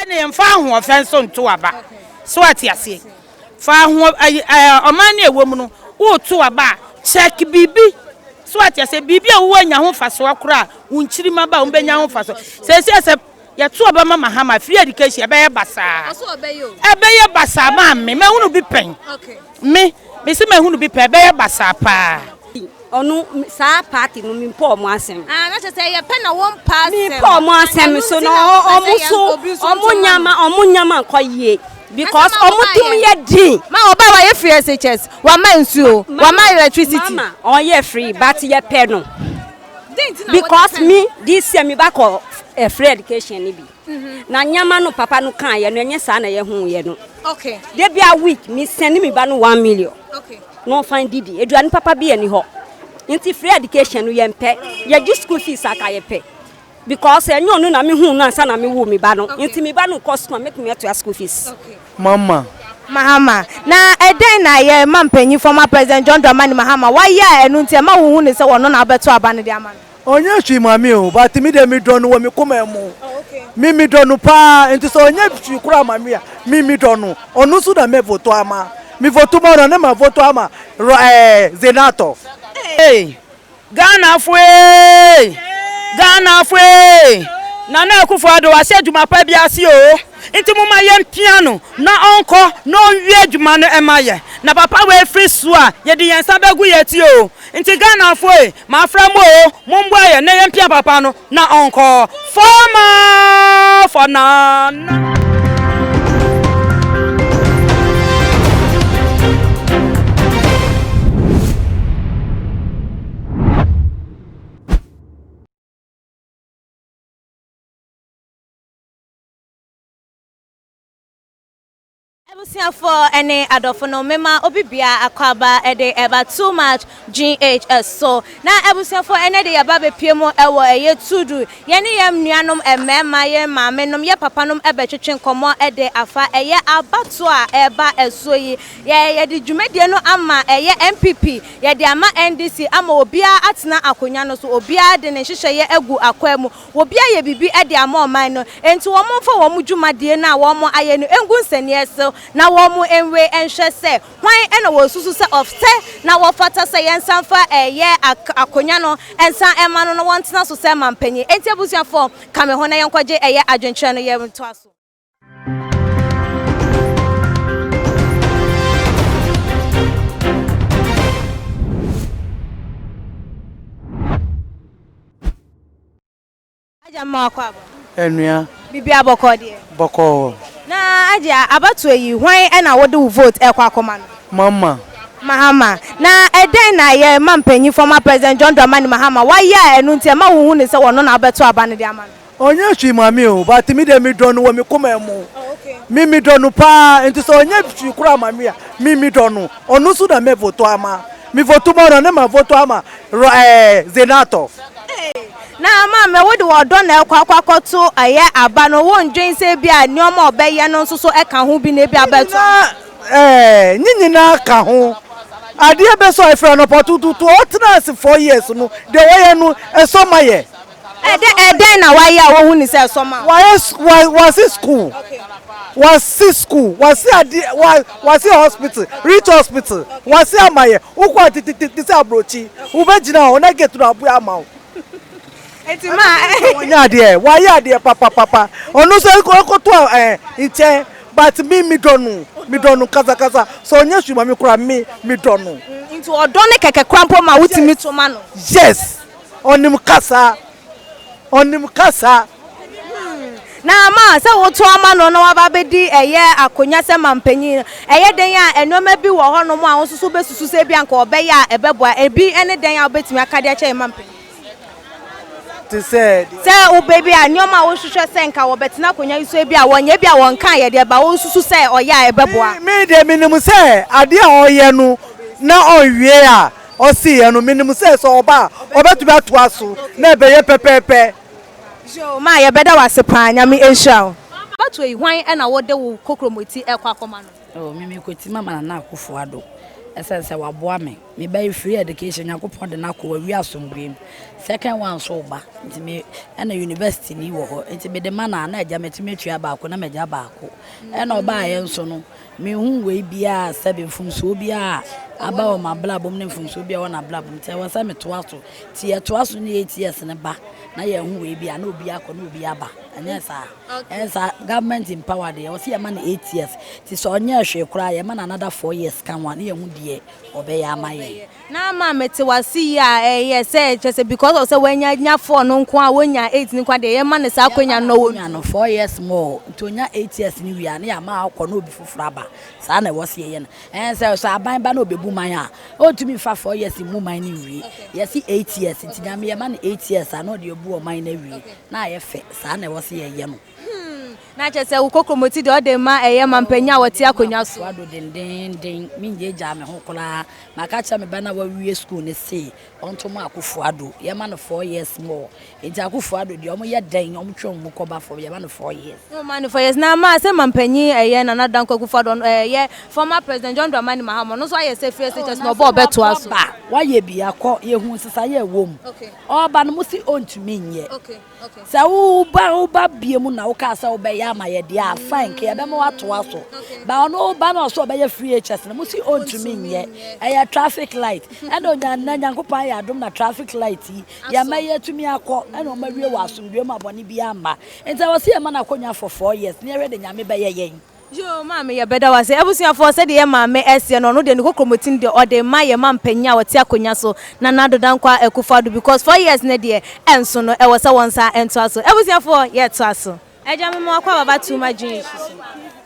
Ɛna yɛmfa ahoɔfɛ nso nto aba. So ate aseɛ? Fa ahoɔ ayi ɛɛ ɔman no a ɛwɔ mu no, woreto aba a, check biribi. So ate aseɛ? Biribi a wowɔ anya ho mfasoɔ koraa a, wo nkyirimma ba a, wɔbɛnya ho mfasoɔ. Seesei sɛ yɛto aba ma Mahama a, free education ɛbɛyɛ basaa. Ɛbɛyɛ basaa maa me. Mahunu bi pɛn. Me, mese mahunu bi pɛn. Ɛbɛyɛ basaa paa. Ɔno saa party no mempɛ ɔmo asɛm. Ah, na kyerɛ sɛ ɛyɛ pɛ na wɔmpɛ asɛm. Mempɛ ɔmo asɛm so na ɔmo so ɔmo nyama ɔmo nyama nkɔ yie because ɔmo tim yɛ den. Ma ɔbaa wayɛ free SHS, wama nsuo, wama electricity. Mama ɔyɛ free but yɛ pɛ no because me this year me ba kɔ eh, free education ni bi. Na nneɛma no papa no kaa yɛ no ɛnyɛ saa na yɛ hu yɛ no. Okay. De bia week me send me ba no 1 million. Okay. Na ɔfan didi aduane papa bi ɛni hɔ. Nti free education no yɛn pɛ. Yɛ gye school fees aka yɛ pɛ. Because ɛnyɛ ɔno na me hu no ansa na me wo me ba no. Nti me ba no kɔ school a mɛtumi atua school fees. Okay. Mama. Mahama, na ɛdɛn na yɛ mampanyin former president John Dramani Mahama wayɛ a ɛno nti ɛma wohu no sɛ ɔno na wobɛto aba no de ama no? Ɔnyɛ hwee ma me o, but me deɛ me dɔ no wɔ me koma mu. Me me dɔ no paa, nti sɛ ɔnyɛ hwee koraa ma me a, me me dɔ no. Ɔno nso na mɛ voto ama. Me voto ma no a, na ma voto ama ɛɛ Zenato. Eei Ghanafo eei Ghanafo eei Nana Akufo Addo wahyɛ adwuma pa bi ase oo nti momma yɛmpia no na ɔnkɔ na ɔnwie adwuma no ɛma yɛ na papa wei firi so a yɛde yɛn nsa bɛgu yɛ ti oo nti Ghanafo ei Mafrɛ mo oo, momboa yɛn na yɛmpia papa no na ɔnkɔ. Fɔma for Nana. Abusuafoɔ ne adɔfo no mema obi biara akwaaba de ɛba too much GH so. Na abusuafoɔ ɛnɛ de yɛba bɛpie mu ɛwɔ ɛyɛ Tudu. Yɛne yɛn nuanom mmarima, yɛn maame nom, yɛ papa nom ɛbɛtwetwe nkɔmmɔ ɛde afa ɛyɛ abatoɔ a ɛreba ɛsoɔ yi. Yɛ yɛde dwumadie no ama ɛyɛ NPP, yɛde ama NDC ama obiara atena akonwa no so, obiara de ne nhyehyɛeɛ agu akwaa mu. Obi ayɛ biribi de ama ɔman no, enti wɔmfa wɔn dwumadie no a wɔayɛ no ngu nsɛnniiɛ so na wɔnwe nhwɛ sɛ hwan na wɔsusu sɛ ɔsɛ na wɔfata sɛ yɛnsan mfa ɛyɛ akonnwa no nsan mma no na wɔntena so sɛ manpanin. Enti abusuafoɔ, ka me ho na yɛnkɔgye ɛyɛ adwenkyerɛ no yɛntoa so. Agya mma wakɔ aba. Anua. Biribiara bɔkɔɔ deɛ? Bɔkɔɔ. Na Agya, abatoɔ yi, hwan na wode wo vote ɛrekɔ akɔma no? Mahama. Mahama. Na ɛdɛn na yɛn mampanyin, former president John Dramani Mahama, wayɛ a ɛno nti ɛma wohu no sɛ ɔno na wobɛto aba no de ama no? Ɔnyɛ hwee ma me o, but me deɛ medɔ no wɔ me koma mu. Me medɔ no paa, nti sɛ ɔnyɛ hwee koraa ma me a, me medɔ no. Ɔno nso na mɛ voto ama. Me voto ma no a, na ma voto ama ɛɛ Zenato. Na maame, wo de ɔdɔ na ɛkɔ akɔ akɔto ɛyɛ aba no, wondwen sɛ ebi a nneɛma a ɔbɛyɛ no nso so ɛka ho bi na ebi abɛto ama? Ɛɛ, ne nyinaa ka ho. Adeɛ bɛsɔ ɛfiri anɔpa tutuutu, ɔtena ase 4 years no, deɛ ɔyɛ no, ɛsɔ ma yɛ. Ɛdɛn ɛdɛn na wayɛ a wohu ne sɛ ɛsɔ ma wo? Wayɛ wa wasi school, wasi school, wasi adeɛ wa wasi hospital, rich hospital, wasi ama yɛ. Wokɔ a te te te te sɛ aburokyi, wobɛgyina hɔ na gate no abue ama wo. Enti ma. Wɔnyɛ adeɛ, wayɛ adeɛ papapapa. Ɔno nso ɛkɔto ɛɛ nkyɛn but me medɔ no, medɔ no kasakasa. Sɛ ɔnyɛ hwee ma me koraa me medɔ no. Nti ɔdɔ no kɛkɛ koraa mpo ma wotumi to ma no? Yes. Ɔnim kasa. Ɔnim kasa. Na ama sɛ woto ama no na waba abɛdi ɛyɛ akonnwa sɛ mampanyin no, ɛyɛ dɛn a nneɛma bi wɔ hɔnom a wo nso so wobɛsusu sɛ ebi anka ɔbɛyɛ a ɛbɛboa? Ebi ne dɛn a wobɛtumi aka de akyerɛ yɛn mampanyin? Te sɛ deɛ. Sɛ wobɛ bi a nneɛma a wohwehwɛ sɛ nka wɔbɛtena akonnwa yi so ebi a wɔnyɛ, ebi a wɔnka yɛ deɛ ba wosusu sɛ ɔyɛ a ɛbɛboa. Me deɛ menim sɛ adeɛ a ɔyɛ no na ɔnwie a Ɔseeɛ no, menim sɛ sɛ ɔba a, ɔbɛtumi atoa so na ɛbɛyɛ pɛpɛɛpɛ. Yoo maa yɛbɛda wo ase paa Nyame nhyira wo. Abatoɔ yi hwan na wode wo kokromoti rekɔ akɔma no? Oh, me mekɔti mama Nana Akufo Addo. Ɛsiane sɛ waboa me. Me ba yi free education Nyankopɔn de no akɔ wawie asomdwoe mu. Second one nso reba nti me ɛna university ni wɔ hɔ nti mede ma no a na agya matumi atua baako na magya baako. Ɛna ɔbaeɛ nso no menhu wei biara sɛbe mfomsoɔ biara aba wɔ m'abrabɔ mu ne mfomsoɔ biara wɔ n'abrabɔ mu nti ɛwɔ sɛ metoa so. Nti yɛtoa so ne 8 years no ba na yɛnhu wei bi a na obi akɔ na obi aba ɛnyɛ saa. Ɛnyɛ saa government in power deɛ ɛwɔ sɛ yɛma no 8 years nti sɛ ɔnyɛɛ hwee koraa yɛma no another 4 years ka ho a ne yɛhu deɛ ɔbɛyɛ ama yɛn. Na ama mete wase yi a ɛyɛ sɛ kyerɛ sɛ because of sɛ wanya nya 4 no nko a wonya 8 no nko a deɛ yɛma no saa akwanya no na ɔwɔ. Yɛma no 4 years more nti onya 8 years no wie a ne yɛama akɔ na obi foforɔ aba saa na ɛwɔ sɛ yɛyɛ no. Ɛnyɛ sɛ sɛ aban ba na ɔbɛbu man a ɔntumi mfa 4 years mmu man no nwie. Yɛse 8 years nti Nyame yɛma no 8 years a na ɔde abu ɔman no awie na ayɛ fɛ saa na ɛwɔ sɛ yɛyɛ no. Na kyerɛ sɛ wo kokromoti deɛ ɔde ma ɛyɛ mampanyin a wɔte akonnwa so. Wado dendeenden mengyaagyaa me ho koraa maka kyerɛ me ba no a wawie school no se ɔnto ma Akufo Addo yɛma no 4 years more nti Akufo Addo deɛ ɔmo yɛ dɛn ɔmo twe ɔmo kɔ ba fam yɛma no 4 years. Ɔma no 4 years na ama sɛ mampanyin ɛyɛ Nana Dankwa Akufo Addo ɛyɛ former president John Dramani Mahama ɔno nso ayɛ sɛ free SHS na ɔbɔ ɔbɛtoa so. Ɔba wayɛ bi akɔ yɛhu nsesaeɛ ɛwɔ mu ɔba no mo se ɔntumi nyɛ. Sɛ woba woba bie mu na wokaa sɛ wobɛyɛ ama yɛ deɛ a fine nka yɛbɛma woatoa so ba ɔno woba na ɔsɛ ɔbɛyɛ free HS no mo si ɔntumi nyɛ ɛyɛ traffic light ɛna onya na Nyankopɔn ayɛ adom na traffic light yi yɛma yɛatumi akɔ ɛna ɔma wie wɔ asomdwoe mu a bɔne bi amma nti ɛwɔ sɛ yɛma no akonnwa for 4 years na yɛhwɛ de Nyame bɛyɛ yɛn. Yoo maame yɛbɛda wo ase. Abusuafoɔ sɛdeɛ yɛ maame ɛseɛ no ɔno deɛ ne kokromoti no deɛ ɔde ma yɛ ma mpanyin a wɔte akonwa so Nana Addo Dankwa Akufo Addo because 4 years no deɛ ɛnso no ɛwɔ sɛ wɔn nsa ntoa so. Abusuafoɔ yɛtoa so. Agya mema wakɔ ababa tuuma dwen so.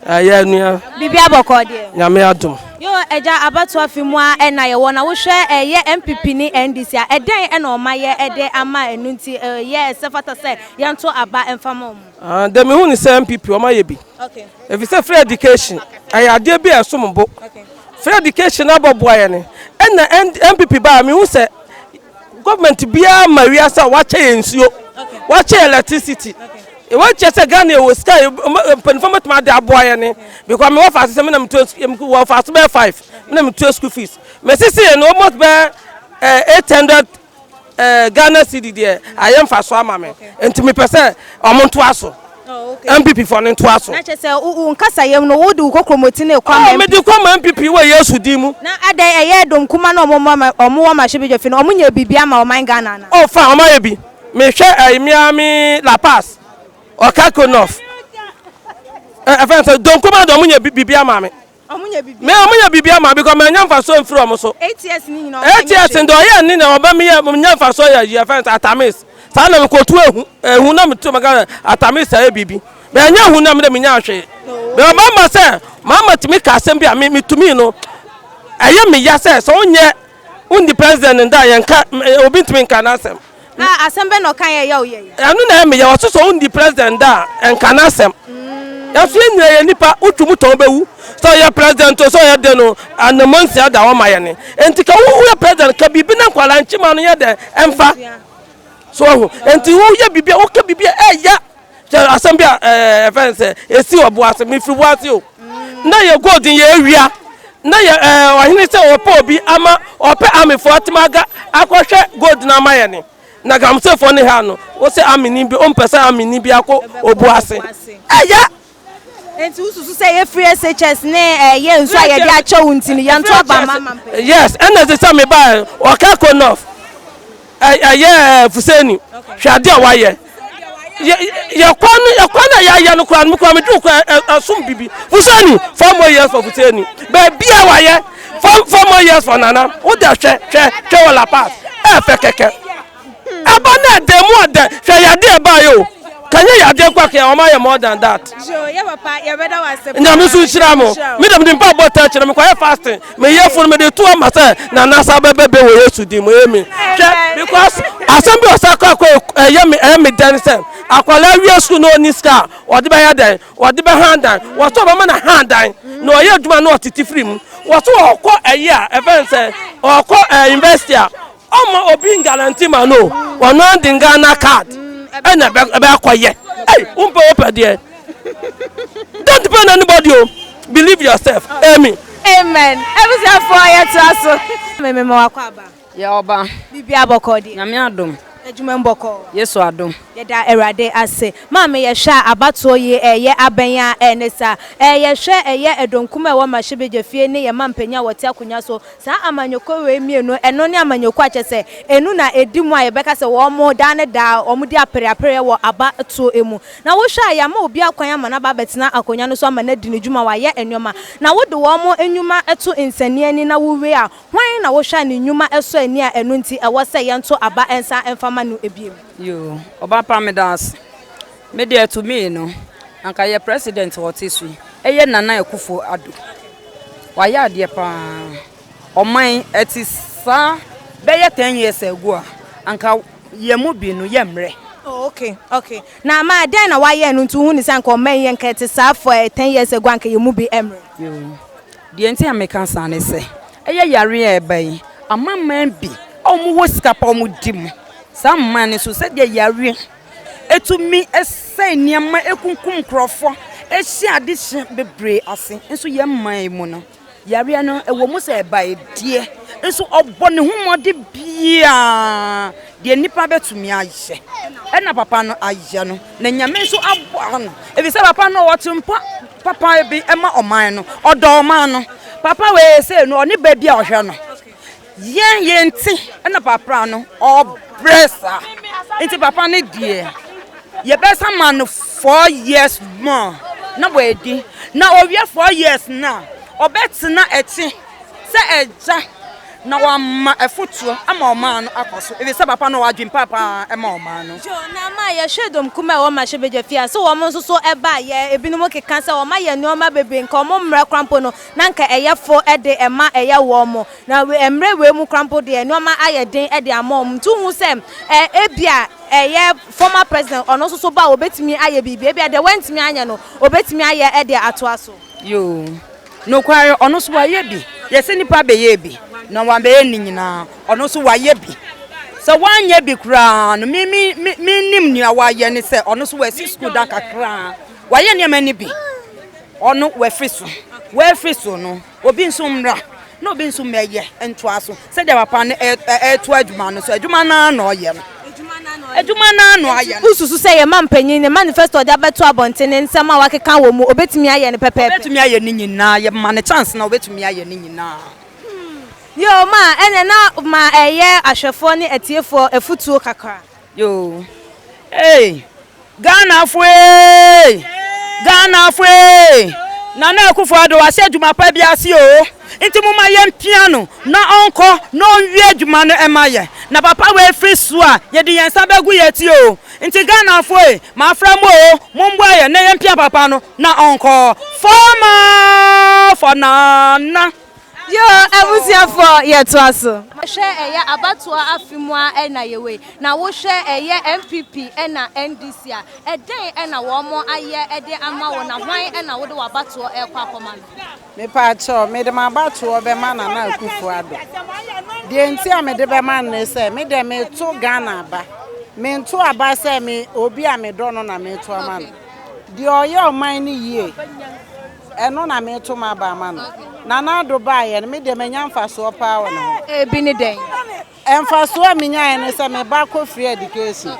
Ɛyɛ nua. Biribi abɔkɔ deɛ. Nyame adom. Yo agya abatoɔ afi mu a ɛna yɛwɔ na wohwɛ ɛyɛ NPP ne NDC a ɛdɛn ɛna ɔma yɛ ɛde ama ɛno nti ɛyɛ ɛsɛ fata sɛ yɛnto aba ɛmfa ma ɔmo. Deɛ mehu ne sɛ NPP ɔma yɛ bi. Ɛfiri sɛ free education ɛyɛ adeɛ bi a ɛsom bo. Free education abɔboa yɛ ne ɛna NPP ba a mehu sɛ government biara ma wiase a wakyɛ yɛ nsuo, wakyɛ yɛ electricity. Wɔkyɛ sɛ Ghana yɛwɔ sika mpanimfoɔ bɛtumi ade aboa yɛ ne because me wɔ faase sɛ me na metua wɔ faase bɛyɛ 5 me na metua school fees. Mesisi yɛ no almost bɛyɛ 800 Ghana cedi deɛ ayɛ mfa so ama me nti mepɛ sɛ ɔmo ntoa so. NPP fɔ ne ntoa so. Na kyerɛ sɛ wo nkasa yam no wode wo kokromoti ne kɔ ama. Mede kɔ ma NPP wɔ Yesu din mu. Na adɛn ɛyɛ dɔm kuma na ɔmo ɔmo wɔ mmarahyɛbadwa fi no ɔmo nya biribi ama ɔman Ghana ana? Oh fine, ɔmo ayɛ bi. Mehwɛ ɛyi Miami La Paz, Okako North. Ɛfɛn sɛ dɔm kuma de ɔmo nya biribi ama me. Ɔmo nya biribi. Me ɔmo nya biribi ama because mɛ nya nfa so nfiri ɔmo so. 8 years ni nyinaa ɔmo 8 years ndɛ ɔyɛ ni na ɔbɛ mi yɛ nya nfa so yɛ yɛ fɛn sɛ atamis saa na mi ko tu ehu ehu na mi tu mi ka atamis ayɛ biribi mɛ nya ehu na mi de mi nya ahwee mɛ ɔba ma sɛ maa ma tumi ka asɛm bi a mi mi tumi no ɛyɛ mi ya sɛ sɛ ɔnyɛ undi president nda yɛn ka obi ntumi nka n'asɛm. A asɛm bɛ na ɔka yɛ yɛ ɔyɛ yɛ. Ɛno na ɛyɛ mi yɛ ɔso sɛ undi president da nka n'asɛm yɛso yɛn nyinaa yɛ nipa wotu mu tɔn bɛwu sɛ ɔyɛ president o sɛ ɔyɛ de no anamɔ nsia da ɔma yɛ ne nti ka woyɛ president ka biribi na nkwalaa nkyima no yɛ dɛ ɛmfa so ɔho nti woyɛ biribi a woka biribi a ɛyɛ kyɛ asɛm bi a ɛɛ ɛfɛn sɛ esi wɔ boase mefiri boase o na yɛ gold yɛ awia na yɛ ɛɛ ɔhene sɛ ɔpɛ obi ama ɔpɛ amefoɔ atema aga akɔhwɛ gold na ama yɛ ne na galamseyfoɔ ne ha no wosɛ ameni bi ɔmpɛ sɛ ameni bi akɔ obuase ɛyɛ. Nti wosusu sɛ yɛ free SHS ne ɛyɛ nsu a yɛde akyɛ wo nti no yɛnto aba ma ma mpɛ. Yes, ɛna ɛsɛ sɛ meba Okako North ɛyɛ Fuseni hwɛ ade a wayɛ yɛkwan no yɛkwan no a yɛayɛ no koraa no mekora medwo kora ɛsom bibi Fuseni 4 more years for Fuseni baabi a wayɛ 4 more years for Nana wode hwɛ hwɛ hwɛ wɔ La Paz ɛɛfɛ kɛkɛ aba na ɛdɛ mu ɔdɛ hwɛ yade ɛbaa yɛ o kanyɛ yade nkɔ akɛ ɔma yɛ more than that. Nyame nso nhyira mo. Me de mede mpa bɔ ta kyerɛ me kɔyɛ fasting meyɛ funu mede to ama sɛ Nana sa bɛbɛ bɛ wɔ Yesu din mu, amen. Hwɛ because asɛm bi ɔsa kɔ akɔ ɛyɛ me ɛyɛ me dɛn sɛ akwadaa wie sukuu na ɔni sika a ɔde bɛyɛ dɛn ɔde bɛhan dan wɔsɛ ɔbɛma na han dan na ɔyɛ adwuma na ɔtete firi mu wɔsɛ ɔkɔ ɛyɛ a ɛfɛn sɛ ɔkɔ ɛɛ university a ɔma obi guarantee ma no ɔno adi Ghana card ɛna ɛbɛ akɔyɛ ɛy wompɛ wopɛ deɛ, don't depend on anybody o, believe yourself, amen. Amen. Abusuafoɔ yɛtoa so. Me mema wo akwaaba. Yɛ ɔba. Biribiara bɔkɔɔ deɛ. Nyame adom. Adwuma mu bɔkɔɔ. Yesu adom. Yɛda Awurade ase. Maame yɛhwɛ a abatoɔ yi ɛyɛ abɛn a ɛne saa. Ɛɛ yɛhwɛ ɛyɛ ɛdɔnkum a ɛwɔ mmarahyɛbadwafie ne yɛn mampanyin a wɔte akonwa so. Saa amanyɔkuo wei mmienu ɛno ne amanyɔkuo a kyerɛ sɛ ɛnu na ɛdi mu a yɛbɛka sɛ wɔn daa ne daa wɔn di apereapereɛ wɔ abatoɔ mu. Na wohwɛ a yɛama obi kwan ama no aba abɛtena akonwa no so ama no adi ne dwuma wayɛ nnoɔma. Na wode wɔn nnwuma to nsania ani na wowie a Hwan na wohwɛ a ne nnwuma sɔ ani a ɛno nti ɛwɔ sɛ yɛnto aba nsan mfa ma no bio? Yoo ɔba pa meda ase. Me deɛ to me no anka yɛ president a ɔte so yi ɛyɛ Nana Akufo Addo wayɛ adeɛ paa ɔman ɛte saa bɛyɛ ten years ago a anka yɛ mu bi no yɛ mmerɛ. Oh okay okay na ma dɛn na wayɛ ɛno nti wohu ne sɛ anka ɔman yi anka ɛte saa for ten years ago anka yɛ mu bi mmerɛ. Yoo Deɛ nti a meka saa ne sɛ, ɛyɛ yareɛ a ɛreba yi, amanaman bi a wɔwɔ sika pa a wɔdi mu, saa aman no nso sɛdeɛ yareɛ tumi sɛe nneɛma, ɛkunkum nkurɔfoɔ, ɛhyɛ adehyeɛ bebree ase nso yɛn man yi mu no, yareɛ no ɛwɔ mu sɛ ɛbaeɛ deɛ, nso ɔbɔ ne ho mmɔden biara deɛ nnipa bɛtumi ayɛ ɛna papa no ayɛ no. Na Nyame nso aboa no efisɛ papa no ɔwɔ tirimpɔ papa bi ma ɔman no, ɔdɔ ɔman no. Papa wei sei no ɔne ba bi a ɔhwɛ no. Yɛn yɛn ti na papa no ɔbrɛ saa. Nti papa no deɛ yɛbɛsa ma no 4 years more na wadi. Na ɔwie 4 years no a ɔbɛtena akyi sɛ agya na wama afotuo ama ɔman no akɔ so efisɛ papa no ɔwɔ adwene pa paa ma ɔman no. Joe, na ama yɛhwɛ dɔm kumaa a ɛwɔ mmarahyɛbadwa fie a, sɛ wɔn nso so ba a, yɛ ebinom keka sɛ wɔn ayɛ nneɛma bebree, nka wɔn mmerɛ koraa mpo no, na nka ɛyɛ fo de ɛma ɛyɛ wɔn. Na mmerɛ wei mu koraa mpo deɛ, nneɛma ayɛ den de ama wɔn. Nti wohu sɛ ɛ, ebia ɛyɛ former president, ɔno nso so ba a, ɔbɛtumi ayɛ biribi. Ebia deɛ wantumi anyɛ no, ɔbɛtumi ayɛ de atoa so. Yoo. Nokware, ɔno nso wayɛ bi. Yɛse nipa bɛyɛ bi, na wambɛyɛ ne nyinaa. Ɔno nso wayɛ bi. Sɛ wanyɛ bi koraa no, me me me menim nea wayɛ ne sɛ ɔno nso wasi sukuu dan kakra. Wayɛ nneɛma no bi. Ɔno wafiri so. Wafiri so no, obi nso mmra na obi nso mmɛyɛ ntoa so. Sɛdeɛ papa no ɛreto adwuma no so, adwuma no ara na ɔyɛ no. Adwuma no ara na ɔayɛ no. Wosusu sɛ yɛn mampanyin ne manifesto a ɔde abɛto abɔnten ne nsɛm a wakeka wɔ mu, obetumi ayɛ no pɛpɛɛpɛ? Obetumi ayɛ ne nyinaa. Yɛma no chance no a, obetumi ayɛ ne nyinaa. Yoo, ma ɛnneɛ na ma ɛyɛ ahwɛfoɔ ne atiefoɔ afutuo kakra. Yoo, ei, Ghanafo eei! Ghanafo eei! Nana Akufo Addo wahyɛ adwuma pa bi ase oo, nti momma yɛmpia no na ɔnkɔ na ɔnwie adwuma no mma yɛn. Na papa wei firi so a, yɛde yɛn nsa bɛgu yɛn ti oo. Nti Ghanafo ei, mafrɛ mo oo, momboa yɛn na yɛmpia papa no na ɔnkɔ. Former for Nana. Yoo abusuafoɔ yɛtoa so. Hwɛ ɛyɛ abatoɔ afe mu ara ɛna yɛwɔ yi na wohwɛ ɛyɛ NPP ɛna NDC a ɛdɛn ɛna wɔn ayɛ ɛde ama wo na hwan ɛna wode w'abatoɔ ɛrekɔ akɔma no? Mepaakyɛw, mede m'abatoɔ bɛma Nana Akufo Addo. Deɛ nti a mede bɛma no ne sɛ, me deɛ meto Ghana aba. Mento aba sɛ me obi a medɔ no na meto ama no. Deɛ ɔyɛ ɔman no yie. Ɛno na mereto m'aba ama no. Nana Addo baeɛ no, me deɛ manya mfasoɔ paa wɔ ne ho. Ebi ne dɛn? Mfasoɔ a menyaeɛ ne sɛ me ba kɔ free education.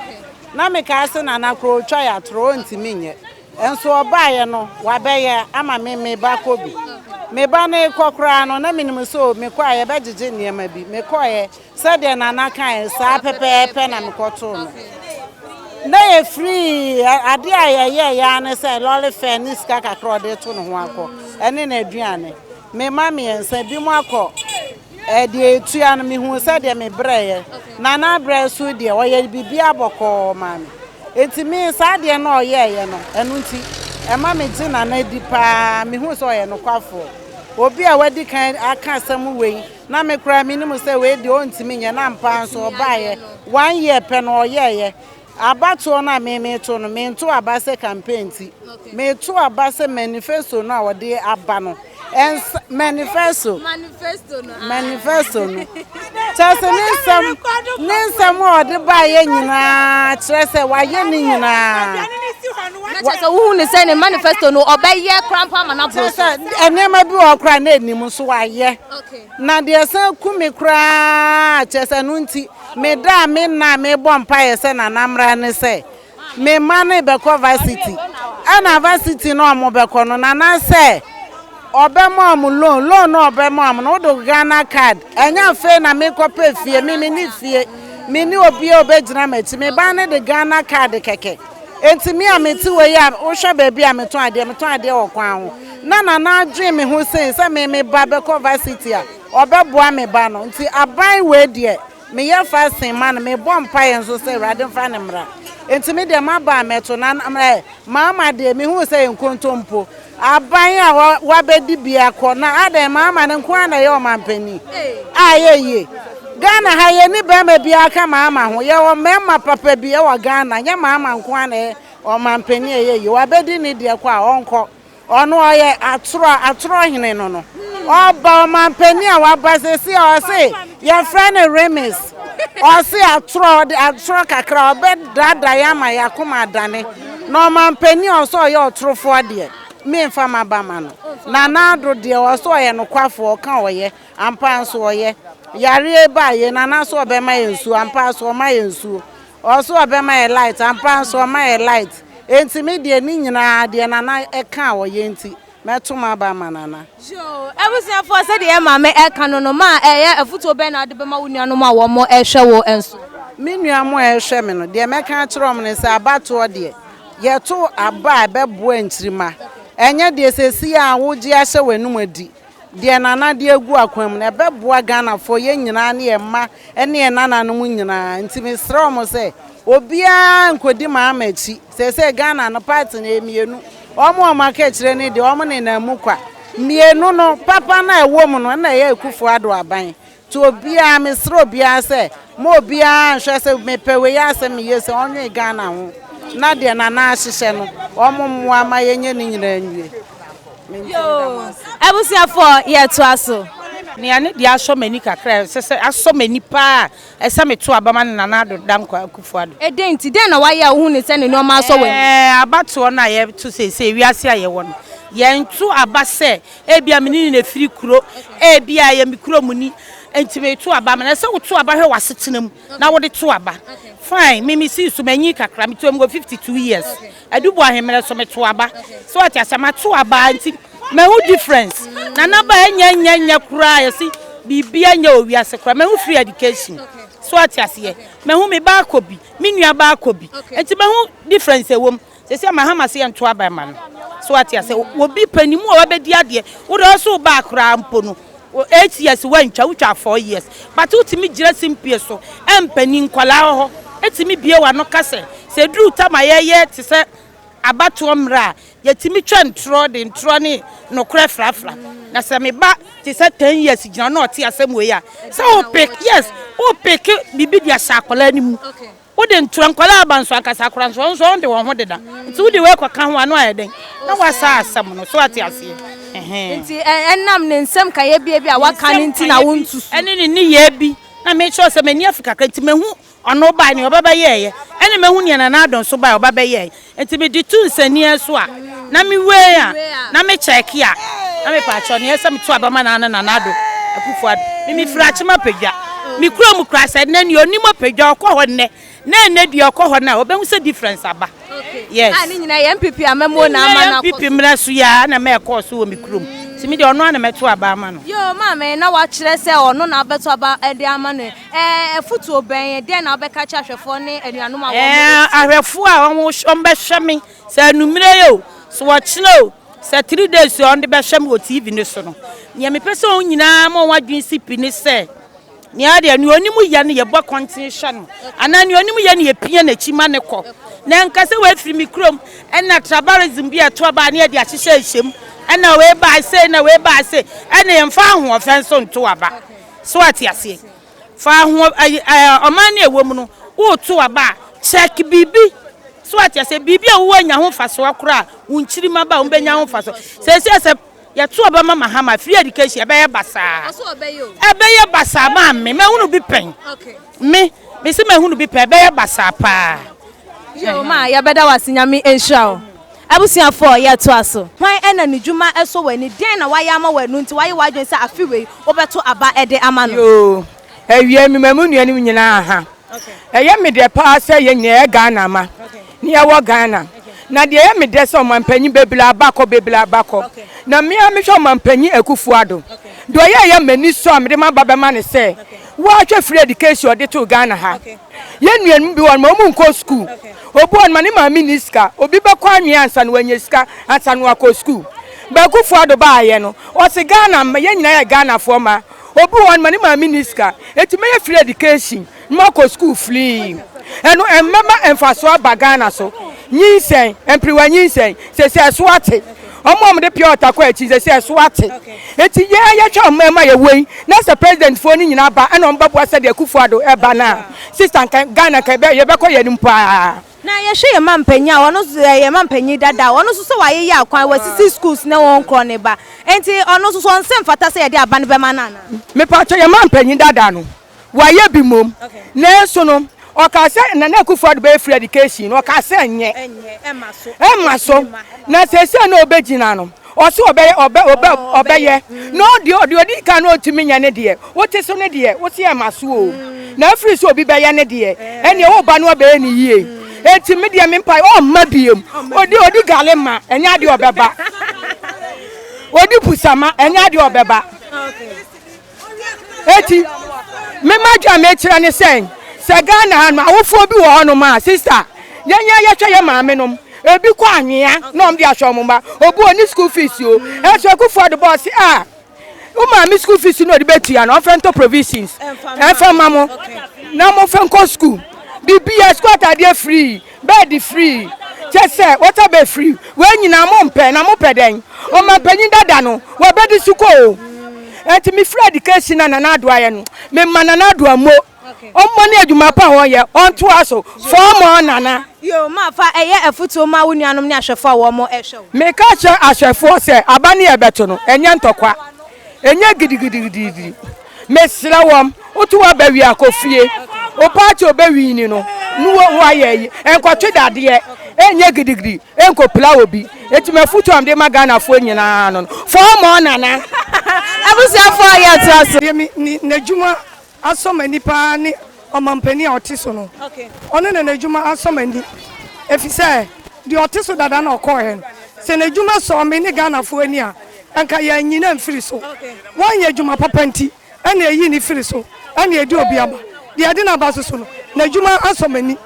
Na mekaa se Nana koraa ɔtwa yɛ atorɔ, ɔntumi nyɛ. Nso ɔbaeɛ no, wabɛyɛ ama me me ba kɔ bi. Me ba no rekɔ koraa no, na menim sɛ o, mekɔ a yɛbɛgyegye nneɛma bi. Mekɔeɛ, Sɛdeɛ Nana kaeɛ, saa pɛpɛɛpɛ na mekɔtoo no. Na yɛfirii, adeɛ a yɛyɛeɛ ara ne sɛ lɔre fare ne sika kakra a ɔde reto ne ho akɔ, ɛne n'aduane. Me mma mmiɛnsa, ebinom akɔ, deɛ ɛtua no, mehuu sɛdeɛ mebrɛeɛ. Nana berɛ so deɛ, ɔyɛ biribiara bɔkɔɔ maa me. Enti me, saa adeɛ no a ɔyɛeɛ no, ɛno nti, ɛma megye Nana di pa ara. Mehu sɛ ɔyɛ nokwafoɔ. Obi a wadi kan aka asɛm wei Na me koraa menim sɛ wei deɛ ɔntumi nyɛ na ampa ara nso ɔbaeɛ one year pɛ no ɔyɛeɛ. Abatoɔ no a me meto no mento aba sɛ campaign nti meto aba sɛ manifesto no a ɔde aba no ɛnsa manifesto manifesto no kyerɛ sɛ ne nsɛm ne nsɛm a ɔde baeɛ nyinaa kyerɛ sɛ wayɛ ne nyinaa. Na kyerɛ sɛ wohu ne sɛ ne manifesto no ɔbɛyɛ koraa mpo ama no aboro so. Kyerɛ sɛ nneɛma bi wɔ hɔ koraa na ɛnim nso wayɛ. Na deɛ ɛsan ku me koraa kyerɛ sɛ ɛno nti meda a menna a mebɔ mpaeɛ sɛ Nana mmra ne sɛ me mma no rebɛkɔ varsity. Ɛna varsity no a wɔbɛkɔ no Nana sɛ ɔbɛma wɔn loan, loan no a ɔbɛma wɔn no wode Ghana card, ɛnyɛ afei na mekɔpɛ fie, me menni fie, menni obiara a ɔbɛgyina m'akyi, me ba no de Ghana card kɛkɛ. Enti me a mete wɔ yi a wohwɛ baabi a metɔn adeɛ, metɔn adeɛ wɔ kwan ho. Na Nana adwene me ho sei sɛ me me ba bɛkɔ varsity a, ɔbɛboa me ba no. Nti aban wei deɛ, meyɛ fasting ma no, mebɔ mpaeɛ nso sɛ Awurade mfa no mmra. Enti me deɛ m'aba a mɛto, na eh, Mahama deɛ mehuu sɛ ɛyɛ nkontompo. Aban a wabɛdi bi akɔ na adɛn Mahama no nko ara na ɛyɛ ɔmanpanin a ɛyɛ yie. Ghana ha yɛnni barima biara ka Mahama ho. Yɛwɔ mmarima papa bi wɔ Ghana nyɛ Mahama nko ara na ɛyɛ ɔmanpanin a ɛyɛ yie. Wabɛdi ne deɛ kɔ a ɔnkɔ. Ɔno ɔyɛ atorɔ atorɔ hene no no. Ɔba ɔmanpanin a waba seesei a ɔse yɛfrɛ no Remis. Ɔse atorɔ ɔde atorɔ kakra ɔbɛdaadaa yɛn ama yɛn akoma adane. Na ɔmanpanin a ɔsɛ ɔyɛ ɔtorofoɔ deɛ, memfa m'aba ma no. Nana Addo deɛ ɔsɛ ɔyɛ nokwafoɔ, ɔka ɔyɛ, ampa ara nso ɔyɛ. Yareɛ yi baa yei, Nana nso ɔbɛma yɛn nsuo, ampa ara nso ɔma yɛn nsuo. Ɔsɛ ɔbɛma yɛn light, ampa ara nso ɔma yɛn light. Enti me deɛ ne nyinaa deɛ Nana ka a ɔyɛ nti, Mɛto m'aba ama Nana. Yoo, abusuafoɔ sɛdeɛ yɛn maame ɛka no no, ma ɛyɛ afutuo bɛn na wode bɛma wo nuanom a wɔn ɛhwɛ wo nso? Me nuanom a ɛhwɛ me no, deɛ mɛka akyerɛ wɔn ne sɛ abatoɔ deɛ, yɛto aba a ɛbɛboa nkyirimma. Ɛnyɛ deɛ seesei a wogye ahyɛ w'anum adi. Deɛ Nana de agu akwan mu no, ɛbɛboa Ghanafoɔ, yɛn nyinaa ne yɛn mma ne yɛn nananom nyinaa. Nti mesrɛ wɔn sɛ, obiara nkɔdi Mahama akyi. Seesei Ghana no party no ɛyɛ mmienu. Wɔn a wɔaka akyire no deɛ wɔn nenam mu kwa. Mmienu no, papa no a ɛwɔ mu no na ɛyɛ Akufo Addo aban. Nti obiara, mesrɛ obiara sɛ, ma obiara nhwɛ sɛ mepɛ wei asɛm meyɛ sei, ɔnwene Ghana ho. Na deɛ Nana ahyehyɛ no, wɔn mmoa ma yɛnyɛ ne nyinaa nwie. Me nti meda mo ase. Abusuafoɔ yɛtoa so. Nea ne deɛ asɔ m'ani kakra a ɛsɛ sɛ asɔ m'ani paa Ɛsɛ meto aba ma Nana Addo Dankwa Akufo Addo. Ɛdɛn nti? Dɛn na wayɛ a wohu no sɛ ne nneɛma asɔ w'ani? Ɛɛ, abatoɔ no a yɛto seesei, wiase a yɛwɔ no, yɛnto aba sɛ ebia me ne no na ɛfiri kuro, ebia ɛyɛ me kuromni nti meto aba ama no. Ɛsɛ sɛ woto aba hwɛ w'asetena mu na wode to aba. Fine, me mesii so, manyin kakra, meto mewɔ 52 years. Adubu ahemmerɛ so meto aba. So wate aseɛ? Mato aba nti mahu difference. Nana ba ɛnyɛ nyɛ nyɛ koraa yɛse biribia nyɛ wɔ wiase koraa. Mahu free education. So wate aseɛ? Mahu me ba akɔ bi, me nua ba akɔ bi. Nti mahu difference ɛwɔ mu. Seesei Mahama se yɛnto aba mma no. So wate aseɛ? Obi panimu a wabɛdi adeɛ, wode ɔso ba koraa mpo no, 8 years woantwa, wotwaa 4 years but wotumi gyina simpie so mpanin, nkwadaa wɔ hɔ tumi bue w'ano ka sɛ, sɛ ɛduru tam a yɛyɛ te sɛ abatoɔ mmerɛ a, yɛtumi twa ntorɔ de ntorɔ ne nokorɛ frafra. Na sɛ me ba te sɛ 10 years gyina hɔ na ɔte asɛm wei a, sɛ wo pick, yes, wo pick biribi de ahyɛ akwadaa no mu. Wode ntorɔ, nkwadaa aba nso ankasa koraa nso, wɔn nso wɔn de wɔn ho deda. Nti wode wei kɔka ho a, na wayɛ dɛn? Na wasa asɛm no. So ate aseɛ? Ɛhɛn. Nti ɛnam ne nsɛm kaeɛ bie bi a waka no nti na wontu so? Ɛne ne nneyɛɛ bi. Na mekyerɛ wo sɛ m'ani afi kakra nti mahu ɔno bae nea ɔba bɛyɛeɛ, ɛne mahu nea Nana Addo nso bae ɔba bɛyɛeɛ. Nti mede tu nsania so a, na me wei a, na me kyɛɛke a, na me paakyɛw nea ɛsɛ meto aba ma Nana Nana Addo Akufo Addo. Me me firi Akyem Apadwa. Me kura mu kura sɛ nnɛ nea onim Apadwa ɔkɔ hɔ nnɛ, na ɛnnɛ dua ɔkɔ hɔ no a, ɔbɛhu sɛ difference aba. Yes. A ne nyinaa yɛ NPP amammuo na ama no akɔ so. NPP mmerɛ so yi ara na ma ɛkɔɔ so wɔ me kurom. Nti me deɛ ɔno ara na mɛto aba ama no. Yoo maame, na wakyerɛ sɛ ɔno na wobɛto aba de ama no. Ɛɛ, afotuo bɛn, dɛn na wobɛka akyerɛ ahwɛfoɔ ne anuanom a wɔn. Ɛɛ, ahwɛfoɔ a wɔbɛhwɛ me, sɛ anwummerɛ yi o, sɛ ɔkyena o, sɛ three days o, wɔde bɛhwɛ me wɔ TV no so no, deɛ mepɛ sɛ wɔn nyinaa ma wɔn adwene si pi ne sɛ, nea deɛ nea ɔnim yɛ no yɛbɔ kɔnten hwɛ no, anaa nea ɔnim yɛ no yɛpia n'akyi ma no kɔ. Na nka sɛ wɔafiri me kurom, ɛna tribalism bi a ɛto aba a na yɛde ahyehyɛ nhyɛm, ɛna wei baa sei, ɛna wei baa sei, ɛna yɛmfa ahoɔfɛ nso nto aba. So wate aseɛ? Fa ho ɛyi ɛɛ ɔman no a ɛwɔ mu no, woreto aba a, check biribi. So wate aseɛ? Biribi a wowɔ anya ho mfasoɔ koraa a, wo nkyirimma ba a, wɔbɛnya ho mfasoɔ. Seesei sɛ yɛto aba ma Mahama, free education, ɛbɛyɛ basaa. Ɛbɛyɛ basaa maa me. Mahunu bi pɛn. Me, mese mahunu bi pɛn. Ɛbɛyɛ basaa paa. Yoo ma yɛbɛda wo ase Nyame nhyira wo. Abusuafoɔ, yɛtoa so. Hwan na ne dwuma sɔ w'ani? Deɛn na wayɛ ama wo ɛno nti woayɛ w'adwene sɛ afe wei wobɛto aba de ama no? Yoo, awia mema mo nuanom nyinaa ha. Ɛyɛ me dɛ paa sɛ yɛn nyinaa yɛ Ghana mma na yɛwɔ Ghana. Na deɛ ɛyɛ me dɛ sɛ ɔmanpanyin bebree aba kɔ bebree aba kɔ. Na me ara mehwɛ ɔmanpanyin Akufo Addo. Deɛ ɔyɛeɛ a m'ani sɔ a mede m'aba bɛma no sɛ woahwɛ free education a ɔde too Ghana ha. Yɛn nuanom bi wɔ hɔ nom a wɔn nkɔ sukuu. Obi wɔ hɔ nom a ne maame nni sika. Obi bɛkɔ anwea ansa na wanya sika ansa na wakɔ sukuu. But Akufo Addo baeɛ no, ɔse Ghana mma, yɛn nyinaa yɛ Ghanafoɔ mma. Obi wɔ hɔ nom a ne maame nni sika. Enti mɛyɛ free education na moakɔ sukuu free. Ɛno ɛmmɛma mfasoɔ aba Ghana so. Nyinsɛn, mperewa nyinsɛn, seesei ɛso ate. Wɔn a wɔde pure water kɔ akyi seesei ɛso ate. Enti yɛn a yɛhwɛ ɔman mu a yɛwɔ yi, na sɛ president foɔ no nyinaa ba ɛna wɔn bɛboa sɛdeɛ Akufo Addo ɛba no a, sister nka Ghana nka yɛbɛkɔ yɛn anim paa. Na yɛhwɛ yɛn mampanyin a ɔno nso yɛ yɛn mampanyin dada a ɔno nso sɛ wayeyɛ akwan, wasisi schools ne wɔn korɔ ne ba. Enti ɔno nso so ɔnsɛ mfata sɛ yɛde aba no bɛma no anaa? Mepakyɛ yɛn mampanyin dada no Wayɛ bi mmom. Nanso no, ɔkaa sɛ Nana Akufo-Addo bɛyɛ free education no, ɔkaa sɛ ɛnyɛ. Ɛmma so. Na seesei na ɔbɛgyina no, ɔse ɔbɛyɛ, ɔbɛ, ɔbɛ, ɔbɛyɛ. Na ɔdeɛ, ɔdeɛ ɔdi kan na ɔntumi nyɛ ne deɛ, wote so ne deɛ, wose ɛmma so o. Na afiri sɛ obi bɛyɛ ne deɛ, ɛnneɛ wo ba no ɔbɛyɛ no yie. Enti me deɛ me mpae, ɔmma biom. Ɔdi, ɔdi gale ma, ɛnyɛ adeɛ ɔbɛba. Ɔdi pusama, ɛnyɛ adeɛ ɔbɛba. Eti me m'adwene a mekyerɛ ne sɛ, sɛ Ghana ha no awofoɔ bi wɔ hɔnom a, sista, yɛn a yɛhwɛ yɛn maame nom, ebi kɔ anwea na wɔn de ahwɛ wɔn mma, obi wɔ ne school fees o, ɛnso Akufo Addo bɔɔ se a, wo maame school fees no ɔde bɛtua no, ɔmfa ntɔ provisions, ɛmfa ma mo, na momfa nkɔ school, biribiara, school ataadeɛ free. Bed free, kyɛ sɛ water bed free, wei nyinaa mo mpɛ na mo pɛ dɛn? Ɔmanpanyin dada no wabɛdi so kɔ o. Ɛnti me free education na Nana Addo ayɛ no, me ma Nana Addo ammo. Ɔmmɔ ne adwuma pa a ɔyɛ, ɔntoa so. For more Nana. Yoo ma fa ɛyɛ afutuo ma wo nuanom ne ahwɛfoɔ a wɔn ɛhwɛ wo. Meka kyerɛ ahwɛfoɔ sɛ aba ne yɛbɛto no ɛnyɛ ntɔkwa. Ɛnyɛ gidigidigidi. Mesrɛ wɔm, woto w'aba wie a, kɔ fie. Wo party a ɔbɛwini no, ne wo woayɛ ayi. Nkɔtwe dadeɛ, ɛnyɛ gidigidi, ɛnkɔpira obi. Enti m'afotuo a mede ma Ghanafoɔ nyinaa no no, fɔɔ mɔɔ Nana. Abusuafoɔ yɛtoa so. Deɛ me ne n'adwuma asɔ m'ani paa ne ɔmampanin a ɔte so no. Ɔno na n'adwuma asɔ m'ani efisɛ deɛ ɔte so dada na ɔkɔeɛ no, sɛ n'adwuma sɔɔ me ne Ghanafoɔ ani a, anka yɛanyi no amfiri so. Wanyɛ adwuma papa nti na yɛyii no firii so na yɛde obi aba. Deɛ yɛde no aba nso so no, n'adwuma asɔ m'ani.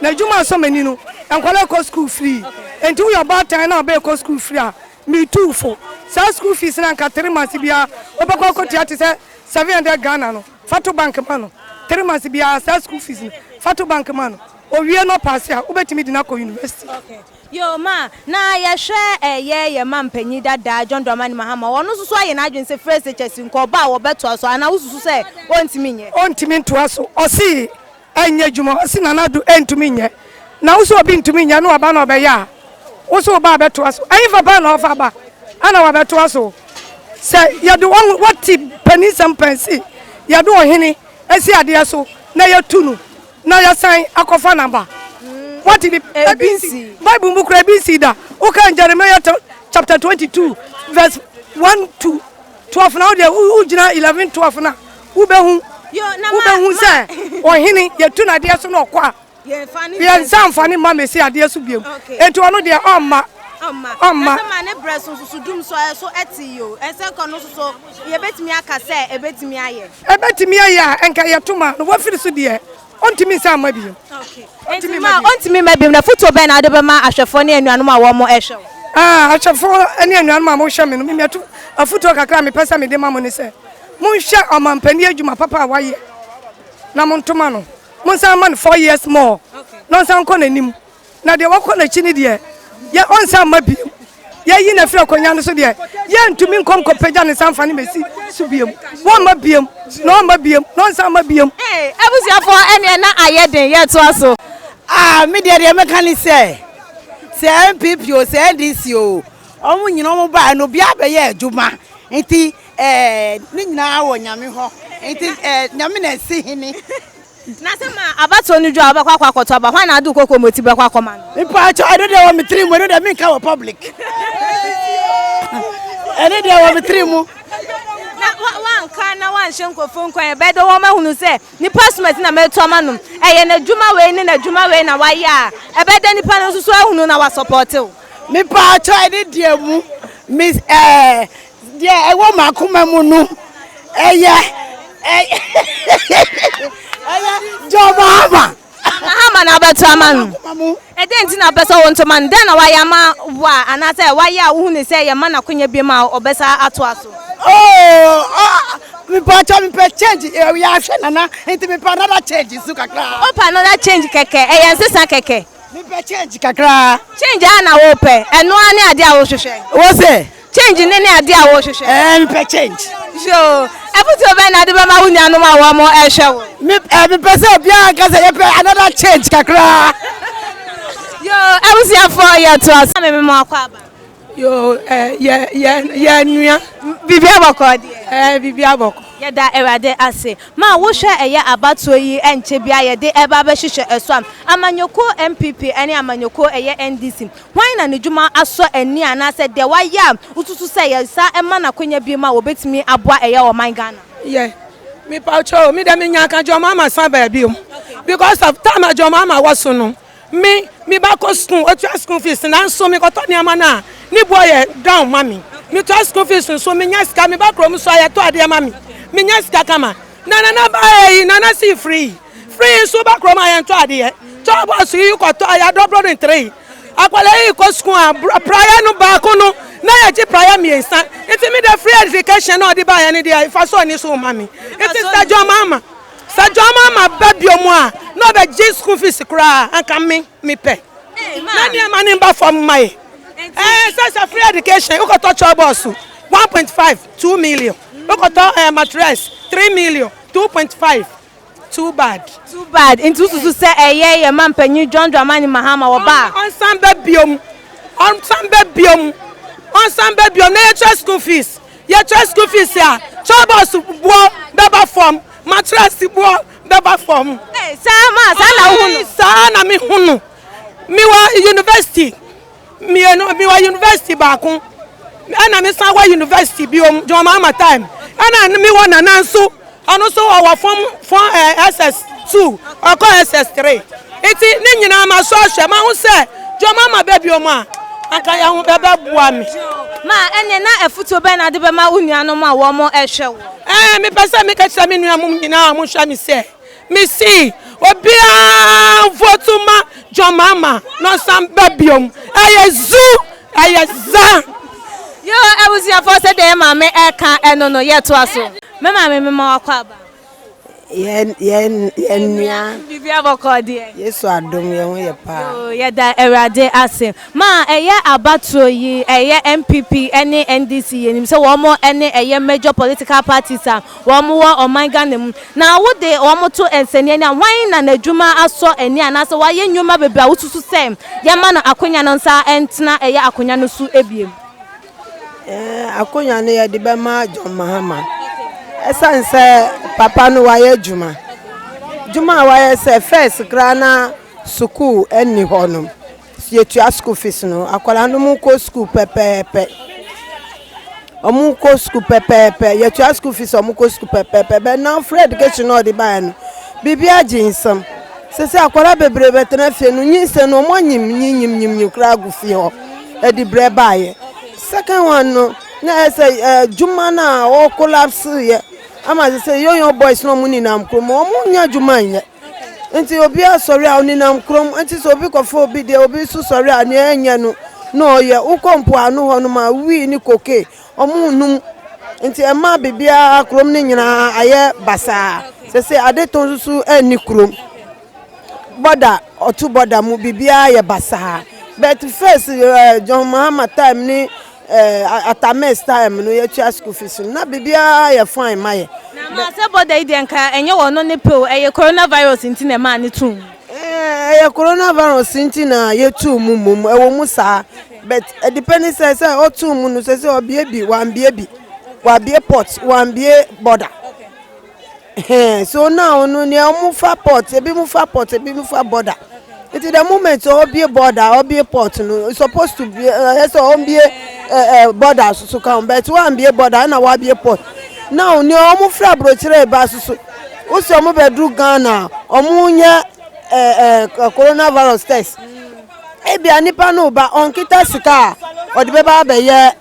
N'adwuma a asɔ m'ani no, nkwadaa rekɔ sukuu free. Enti woyɛ ɔbaatan na wo ba rekɔ sukuu free a, metu wo fo. Saa school fees no a anka three months biara wobɛkɔ akɔtua te sɛ 700 Ghana no, fa to bank ma no. 3 months biara saa school fees no, fa to bank ma no. Owie na ɔpaase a, wobɛtumi de no akɔ university. Yoo ma, na yɛhwɛ ɛyɛ yɛn mampanyin dada John Dramani Mahama, ɔno nso so ayɛ n'adwene sɛ frɛ SHS nka ɔba a wɔbɛtoa so anaa wosusu sɛ ɔntumi nyɛ? Ɔntumi ntoa so, ɔse ɛnyɛ adwuma, ɔse Nana Addo ɛntumi nyɛ, na wo sɛ obi ntumi nyɛ na waba na ɔbɛyɛ a, wo so wo ba abɛtoa so, ɛhefa paa na ɔfa ba ana wabɛtoa so? Sɛ yɛde wɔn wɔte paninsɛm pɛn se yɛde ɔhene asi adeɛ so na yɛtu no na yɛsan akɔfa no aba. Wɔte bi ebi nsi Bible mu koraa ebi nsi da. Wokan Jeremiah chapter 22 verse 1 to 12 na wodeɛ wogyina 11 12 na wobɛhu wobɛhu sɛ ɔhene yɛtu no adeɛ so na ɔkɔ a Yɛn nsa nfa ne mma mesi adeɛ so biom. Enti ɔno deɛ ɔmma. Ɔmma. Na sɛ ma ne brɛ so nso so dum so ɛso ɛte yi o. Ɛsɛ nka ɔno nso so yɛbɛtumi aka sɛ ɛbɛtumi ayɛ. Ɛbɛtumi ayɛ a nka yɛto ma no wafiri so deɛ ɔntumi nsan mma biom. Enti ma ɔntumi mma biom no afotuo bɛn na wode bɛma ahwɛfoɔ ne anuanom a wɔn ɛhwɛ wo? Ah ahwɛfoɔ ne anuanom a mohwɛ me no me afotuo kakra a mepɛ sɛ mede ma mo ne sɛ monhwɛ ɔmampanin adwuma papa a wayɛ na monto ma no. Monsan mma no four years more na ɔnsan nkɔ n'anim. Na deɛ wakɔ n'akyi no deɛ, yɛ ɔnsan mma biom. Yɛayi no afiri akonnwa no so deɛ, yɛntumi nkɔ nkɔpagya ne nsa mfa no mmɛsi so biom. Wɔmma biom, na ɔmma biom, na ɔnsan mma biom. Hey, abusuafoɔ ɛneɛ na ayɛ den, yɛtoa so. Ah me deɛ deɛ mɛka ne sɛ, sɛ NPP o sɛ NDC o, wɔn nyina wɔn baeɛ no obiara bɛyɛ adwuma nti ɛɛ ne nyinaa wɔ Nyame hɔ nti ɛɛ Nyame na ɛsi hene. Na sɛ ma abatoɔ no duru a wobɛkɔ akɔ akɔto aba, hwan na ade wo kokomoti bɛkɔ akɔma no? Mpakyɛw, ɛno deɛ wɔ me tiri mu, ɛno deɛ menka wɔ public. Ɛno deɛ wɔ me tiri mu. Na wanka na wanhyɛ nkurɔfoɔ nkuran, ɛbɛyɛ dɛ wɔn ahunu sɛ nipa asomasi na mɛto ama no, ɛyɛ n'adwuma wei ne n'adwuma wei na wayɛ a, ɛbɛyɛ dɛ nipa no nso so ahunu na wasɔpɔte wo. Mepaakyɛw, ɛno deɛ mu, me ɛɛ Deɛ ɛwɔ m'akoma mu no, ɛyɛ ɛyɛ John Mahama. Mahama na wobɛto ama no. Ɛdɛn nti na wopɛ sɛ wonto ma no? Dɛn na wayɛ ama wo a anaasɛ wayɛ a wohu no sɛ yɛma no akonya biom a ɔbɛsa atoa so? Oh, oh, mepatwa mepɛ change, yɛahwɛ nana, nti mepɛ another change nso kakra. Wopɛ another change kɛkɛ, ɛyɛ nsesa kɛkɛ. Mepɛ change kakra. Change a na wopɛ, ɛno ara ne adeɛ a wohwehwɛ. Wo se? Change ne ne adeɛ a wohwehwɛ. Ɛɛ mepɛ change. Yoo, afutuo bɛn na wode bɛma wo nuanom a wɔn ɛrehwɛ wo? Me ɛɛ mepɛ sɛ obiara nka sɛ yɛpɛ another change kakra. Yoo, abusuafoɔ yɛtoa so. Maame mema wo akwaaba. Yoo, ɛɛ yɛ yɛ yɛ nua. Biribi abɔkɔ deɛ. Ɛɛ biribi abɔkɔ. Yɛda Awurade ase. Ma wohwɛ ɛyɛ abatoɔ yi ɛnkyɛ biara yɛde ɛba abɛhyehyɛ ɛso a, amanyɔkuo NPP ɛne amanyɔkuo ɛyɛ NDC Hwan na ne dwuma asɔ ani anaasɛ deɛ wayɛ a wosusu sɛ yɛsan ma no akwanya biom a wɔbɛtumi aboa ɛyɛ ɔman Ghana? Yɛ mepakyɛw o me deɛ me nya nka John Mahama san baa biom because of time a John Mahama wɔ so no me me ba kɔ school otua school fees nanso me kɔtɔ nneɛma no a ne boɔ yɛ down ma me me tua school fees nso me nya sika me ba kurom nso a yɛtɔ adeɛ ma me me nya sika kama na nana ba yɛ yi nana si free Free nso ba kurom a yɛntɔ adeɛ. Tɔ bɔs yi kɔtɔ a yɛadɔbrɔ no ntere. Akwadaa yi kɔ sukuu a praeɛ no baako no na yɛgye praeɛ mmiɛnsa. Nti me deɛ free education na ɔde baeɛ no deɛ mfasoɔ nni so mma me. Nti sɛ John Mahama sɛ John Mahama ba bio mu a na ɔbɛgye school fees koraa anka me mepɛ. Na nneɛma no mba fam mma yɛ. Ɛɛ sɛ sɛ free education wokɔtɔ chalk bɔs 1.5 2 million wokɔtɔ ɛɛ mattress 3 million 2.5 Too bad. Too bad nti wosusu sɛ ɛyɛ yɛ ma mpanyin John Dramani Mahama wɔba a. Ɔnsan ba biom ɔnsan ba biom ɔnsan ba biom na yɛtua school fees yɛtua school fees a chobos boɔ bɛba fam matress boɔ bɛba fam. Ee saa ma saa na wohu no. Saa na mehu no mewɔ university. Mmienu, mewɔ university baako, ɛna me san wɔ university biom, John Mahama time, ɛna me wɔ nana nso, ɔno nso ɔwɔ fam fam ɛɛ eh, SS two, ɔkɔ SS three. Nti ne nyinaa ma so ahwɛ, ma ho sɛ John Mahama bɛ biom a, anka yɛn ho bɛbɛboa me. Ma ɛnneɛ na afutuo bɛn na wode bɛma wo nuanom a wɔn ɛhwɛ wo? Ɛɛ mepɛ sɛ meka kyerɛ me nuanom nyinaa a wɔhwɛ me sɛ. Mese obiara nvote ma John Mahama na ɔsan ba biom. Ɛyɛ zu, ɛyɛ za. Yoo abusuafoɔ sɛdeɛ yɛ maame ɛka ɛno no yɛtoa so. Me maame mema wakɔ aba. Yɛn yɛn yɛn nua. Biribiara bɔkɔɔ deɛ. Yesu adom yɛn ho yɛ paa. Yoo yɛda Awurade ase. Ma ɛyɛ abatoɔ yi ɛyɛ NPP ɛne NDC yɛnim sɛ wɔn ɛne ɛyɛ major political parties a wɔn wɔ ɔman Ghana mu. Na wo de wɔn to nsɛnniani a, hwan na n'adwuma asɔ ani anaasɛ wayɛ nnwuma bebree a wosusu sɛ yɛmma no akonya no nsa ntena ɛyɛ akonya no so bio? Ɛɛ, akonya no yɛde bɛma John Mahama. Ɛsiane sɛ papa no wayɛ adwuma. Adwuma a wayɛ sɛ first koraa na sukuu nni hɔ no, Yɛtua school fees no, akwadaa no wɔkɔ school pɛpɛɛpɛ. Wɔkɔ school pɛpɛɛpɛ. Yɛtua school fees a wɔkɔ school pɛpɛɛpɛ. But now free education na ɔde baeɛ no, biribiara gye nsam. Sese akwadaa bebree bɛtena fie no, nyinsɛn no wɔanyim nyim nyim nyim koraa agu fie hɔ ɛde brɛ baeɛ. Second one no, na ɛyɛ sɛ adwuma no a ɔcollapse yɛ ama sese yoyo boys na wɔn nenam kurom, wɔn nyɛ adwuma nyɛ. Nti obiara sɔre a ɔnenam kurom, nti sɛ obi kɔfa obi deɛ obi nso sɔre a nea ɛnyɛ no na ɔyɛ. Wokɔ mpoano hɔnom a wii ne koke ɔmo nnom nti ɛma biribiara kurom no nyinaa ayɛ basaa. Sɛsɛ adetɔn nso so ɛnni kurom. Bɔda ɔto bɔda mu biribiara yɛ basaa. But first eh, John Mahama time ne Eh, ata mess time no yɛtua school fees no na biribiara yɛ fine ma yɛ. Na ma sɛ bɔda yi deɛ nka ɛnyɛ wɔn no ne pɛ o, ɛyɛ coronavirus nti na ɛmaa ne tuu mu. Eh, ɛyɛ coronavirus nti na yɛtuu mu mmom, ɛwɔ mu saa but ɛdepɛ ne sɛ sɛ ɔtuu mu no sɛ sɛ ɔbie bi wambie bi, wabie port wambie border. Ɛhɛn so now no nea ɔmo fa port ebi mo fa port ebi mo fa border nti the moment ɔbie border ɔbie port no it's supposed to be ɛyɛ sɛ ɔmbie ɛɛ ɛ border soso ka ho but wambie border ɛna wabie port now nea ɔmo fira aburokyerɛ ba soso wosi ɔmo bɛduru Ghana ɔmo nyɛ ɛɛ ɛ coronavirus test ebia nipa no ba ɔnkita sika a ɔde bɛba abɛyɛ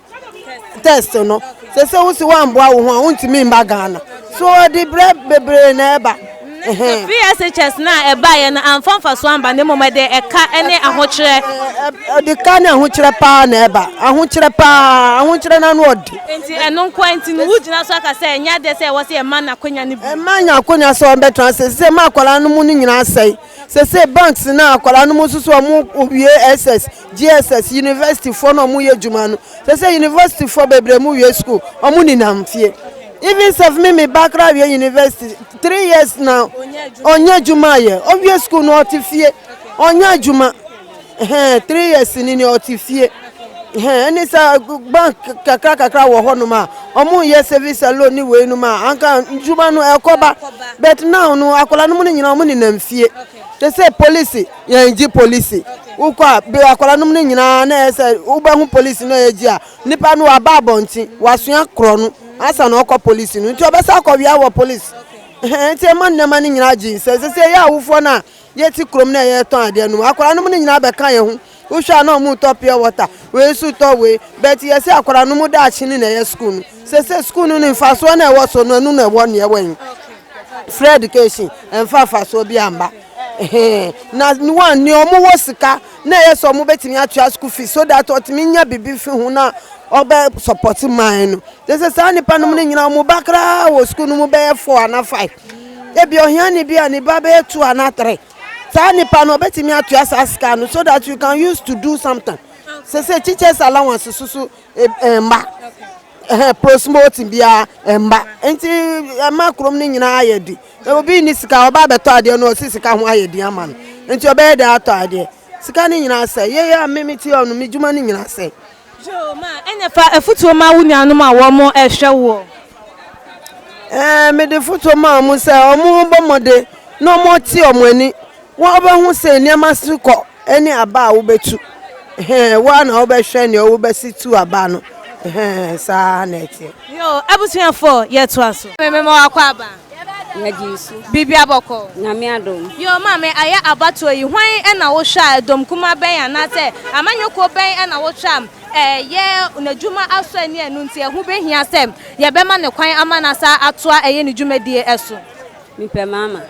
test no sese wosi wamboa wo ho a wontumi mba Ghana so ɔde brɛ bebree na ɛba. Free SHS no a ɛbaeɛ no amfa mfasoɔ amba na mmom ɛde ɛka ne ahokyerɛ. Ɛde ka ne ahokyerɛ paa na ɛba ahokyerɛ paa ahokyerɛ no ano ɔde. Nti ɛno nko ara nti no wogyina so aka sɛ ɛnyɛ adeɛ sɛ ɛwɔ sɛ yɛma no akwanya no bio. Ɛma nya akwanya sɛ ɔmbɛtena ase sese ma akwadaa no mu no nyinaa asɛe sese banks no a akwadaa no mu nso so ɔmo wie SS GSS university foɔ na ɔmo yɛ adwuma no sese university foɔ bebree mu wie school ɔmo nenam fie even sef me me ba koraa wie university 3 years na ɔnyɛ adwuma yɛ ɔwie school no ɔte fie ɔnyɛ adwuma ɛhɛn 3 years ni ni ɔte fie ɛhɛn ɛne sɛ bank kakra kakra wɔ hɔnom a ɔmo yɛ service loan ne wei nom a anka adwuma no ɛkɔba but now no akwadaa no mu no nyinaa ɔmo nenam fie te sɛ polisi yɛn gye polisi wokɔ a be akwadaa no mu no nyinaa na ɛyɛ sɛ wobɛho polisi no ɛyɛ gye a nipa no waba abɔnten wasua korɔ no asa na ɔkɔ polisi no nti ɔbɛsa akɔwia wɔ polisi nti ɛma nneɛma no nyinaa gye nsɛ sɛ sɛ ɛyɛ awofoɔ no a yɛte kurom na yɛtɔn adeɛ no akwadaa no mu no nyinaa bɛka yɛn ho wohwɛ a na ɔmo tɔ pure water wei nso tɔ wei but yɛsɛ akwadaa no mu daakye ne na ɛyɛ school no sɛ sɛ school no ne mfasoɔ na ɛwɔ so no ɛno na ɛwɔ nea ɛwɔ yi free education ɛmfa mfasoɔ bi amba na one nea ɔmo wɔ sika na ɛyɛ sɛ ɔmo bɛtumi atua school fees so that ɔtumi nya biribi fi ho na ɔbɛ support man no kyɛ sɛ saa nipa no mu no nyinaa ɔmo ba koraa wɔ school no mu bɛyɛ four ana five ebi ɔhia bi a ne ba bɛyɛ two ana three saa nipa no ɔbɛtumi atua saa sika no so that you can use to do something sɛ sɛ teachers allowance soso mba prosmoting biara mba nti ɛma kurom no nyinaa ayɛ di obi ni sika ɔba abɛtɔ adeɛ no ɔsi sika ho ayɛ di ama no nti ɔbɛyɛ de atɔ adeɛ sika no nyinaa sɛ yɛyɛ a mímí ti ɔno mi dwuma no nyinaa sɛ. Yoo ma ɛna fa afutuo ma wo nuanom a wɔn ɛhwɛ woɔ. Ɛɛ mede fotuo ma wɔn sɛ wɔn bɔ mmɔden na wɔn te wɔn ani wɔn bɛho sɛ nneɛma si kɔ ɛne aba a wobɛtu ɛhɛn wɔn a na wɔbɛhwɛ nea wɔbɛsi tu aba no ɛhɛn saa na ɛteɛ. Yoo abusuafoɔ yɛtoa so. Mímí ma wakɔ aba. Yɛgye nsu. Biribi abɔkɔ. Nyame adom. Yoo maame ayɛ abatoɔ yi hwan ɛna wohwɛ a dɔm kuma bɛn anaasɛ amanyɔkuo bɛn ɛna wohwɛ a ɛyɛ n'adwuma asɔ ani ɛno nti ɛho bɛhia sɛ yɛbɛma ne kwan ama n'asa atoa ɛyɛ ne dwumadie ɛso. Mepɛ Mahama.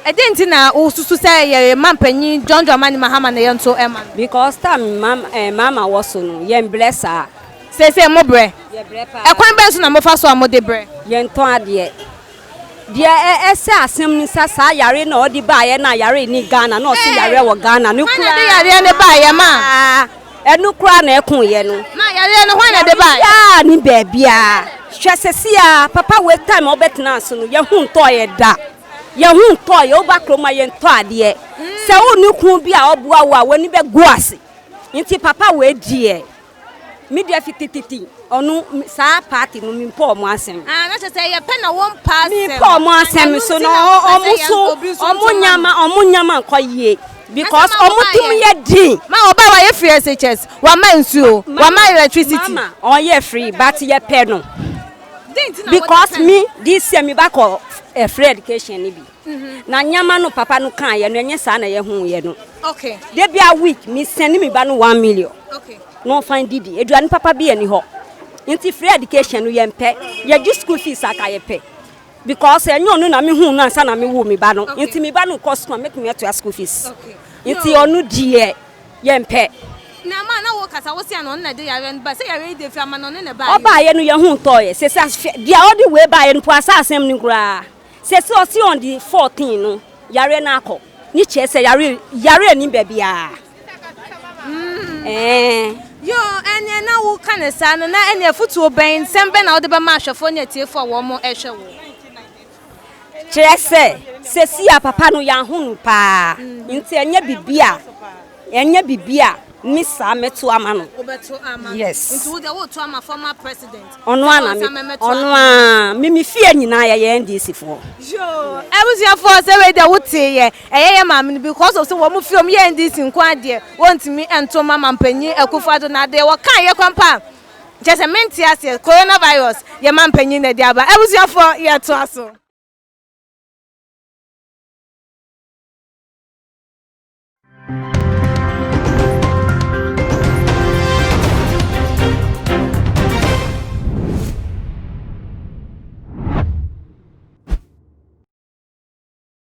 Ɛdɛn nti na wosusu sɛ yɛ ma mpanyin John Dramani Mahama na yɛnto ɛma no? Because time mama eh, Mahama wɔ so no yɛn brɛ saa. Seesei mo brɛ. Yɛ brɛ paa. Ɛkwan bɛn so na mofa so a mode brɛ? Yɛntɔn adeɛ. Deɛ ɛsɛ asɛm no sɛ saa yare na ɔde baeɛ na yare ni Ghana na ɔse yare wɔ Ghana no Hwan na de yareɛ no baeɛ ma? Ɛno koraa na ɛko yɛ no. Ma yareɛ no hwan na de baeɛ? Yaa ne baabia. Hwɛ sɛsi a papa wei time a ɔbɛtena ase no yɛho ntɔɔyɛ da. Yɛho ntɔɔyɛ woba kurom a yɛntɔ adeɛ. Sɛ wo ne kun bi a ɔboa wo a w'ani bɛgu ase. Nti papa wei deɛ me deɛ fitititi ɔno saa party no mempɔ ɔmo asɛm. Ah, na kyerɛ sɛ yɛ pɛ na wɔn pa asɛm. Mempɔ ɔmo asɛm so na ɔmo so ɔmo nyama ɔmo nyama nkɔ yie because ɔmo tim yɛ din. Ma ɔba wa yɛ free SHS, wama nsuo, wama electricity. Mama ɔyɛ free but yɛ pɛ no. Because me this year me ba kɔ eh, free education ni bi. Na nyama no papa no kan yɛ no ɛnyɛ saa na yɛ ho yɛ no. Okay. De bi a week me send me ba no 1 million. Na ɔfan didi aduane papa bi ani hɔ. Nti free education no yɛn pɛ. Yɛgye school fees aka yɛ pɛ. Because ɛnyɛ ɔno na me hu no ansa na me wo me ba no. Nti me ba no kɔ school a mɛtumi atua school fees. Nti ɔno deɛ yɛn pɛ. Na ma na wo kasa wo se ano na de yare no ba sɛ yare yi de fi ama no ne ne ba. Ɔbaayɛ no yɛn ho ntɔɔyɛ sɛ sɛ deɛ ɔde wei baayɛ no po asa asɛm no koraa sɛ sɛ ɔsi on the 14 no yare no akɔ ne kyerɛ sɛ yare yare anim baabiara. Ɛɛ. Yo, ɛneɛ na wo ka ne saa no na ɛneɛ fotuo bɛn nsɛm bɛn na wode bɛma ahwɛfoɔ ne atiefoɔ a wɔn ɛhwɛ wo. Kyerɛ sɛ sɛsi a papa no yɛaho no paa nti ɛnyɛ bibi a ɛnyɛ bibi a. Me saa mɛto ama no. Wobɛto ama no. Yes. Nti wo deɛ woto ama former president. Ɔno a na me ɔno a me me fie nyinaa yɛyɛ NDC foɔ. Yoo abusuafoɔ sɛ wei deɛ wote yɛ ɛyɛ yɛ maame no because of sɛ wɔn fie wɔn yɛ NDC nko adeɛ wɔntumi nto ma mampanyin Akufo Addo na adeɛ wɔka yɛ kwan pa kyɛ sɛ mente aseɛ coronavirus yɛ mampanyin na ɛde aba abusuafoɔ yɛtoa so.